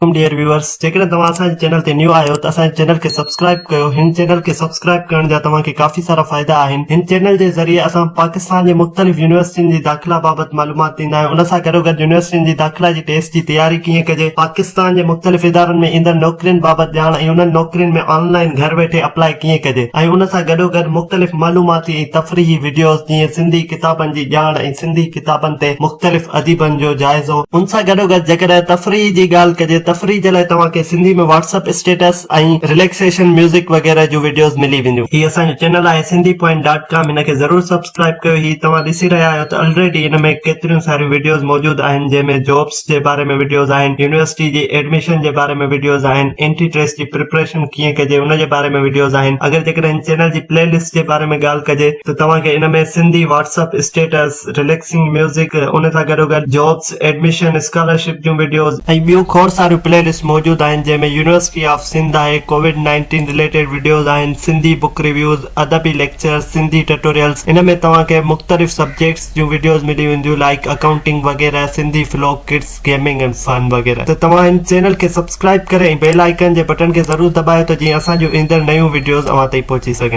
عليڪم dear viewers جيڪڏهن توهان اسان جي چينل تي نيو آهيو ته اسان جي چينل کي سبسڪرائب ڪيو هن چينل کي سبسڪرائب ڪرڻ جا توهان کي ڪافي سارا فائدا آهن هن چينل جي ذريعي اسان پاڪستان جي مختلف يونيورسٽين جي داخلا بابت معلومات ڏيندا آهيون ان سان گڏوگڏ يونيورسٽين جي داخلا جي ٽيسٽ جي تياري ڪيئن ڪجي پاڪستان جي مختلف ادارن ۾ ايندڙ نوڪرين بابت ڄاڻ ۽ انهن نوڪرين ۾ آن لائين گهر ويٺي اپلائي ڪيئن ڪجي ۽ ان سان گڏوگڏ مختلف معلوماتي ۽ تفريحي وڊيوز جيئن سنڌي ڪتابن جي ڄاڻ ۽ سنڌي ڪتابن تي مختلف اديبن جو جائزو. ان سان گڏوگڏ جيڪڏهن تفريح جي ڳالهه ڪجي تفريح جي لاء توهان کي Sindhi ۾ WhatsApp status ۽ relaxation music وغيره جون وڊيوز ملي وينديون. هي اسان جو چينل آهي سنڌي پوائنٽ ڊاٽ ڪام هن کي ضرور سبسڪرائب ڪيو هي توهان ڏسي رهيا آهيو ته الريڊي ان ۾ ڪيتريون ساريون وڊيوز موجود آهن جنهن ۾ جابس جي باري ۾ وڊيوز آهن يونيورسٽي جي ايڊميشن جي باري ۾ وڊيوز آهن اينٽي ٽيسٽ جي پريپريشن ڪيئن ڪجي ان جي باري ۾ وڊيوز آهن اگر جيڪڏهن هن چينل جي پلي لسٽ جي باري ۾ ڳالهه ڪجي ته توهان کي ان ۾ Sindhi WhatsApp status relaxing music ان سان گڏوگڏ جابس، ايڊميشن، اسڪالرشپ جون وڊيوز، ۽ ٻيون کوڙ ساريون پلي لسٽ موجود آهن جنهن ۾ يونيورسٽي آف سنڌ آهي، ڪووڊ 19 رليٽيڊ وڊيوز آهن، سنڌي بڪ ريويوز، ادبي ليڪچرز، سنڌي ٽٽوريلز، ان ۾ توهان کي مختلف سبجيڪٽس جون وڊيوز ملي وينديون لائيڪ اڪائونٽنگ وغيره، Sindhi vlog, kids, gaming ۽ fun وغيره ته توهان هن چينل کي سبسڪرائيب ڪري ۽ بيل آئيڪن جي بٽڻ کي ضرور دٻايو ته جيئن اسان جون ايندڙ نيون وڊيوز اوهان تائين پهچي سگهن.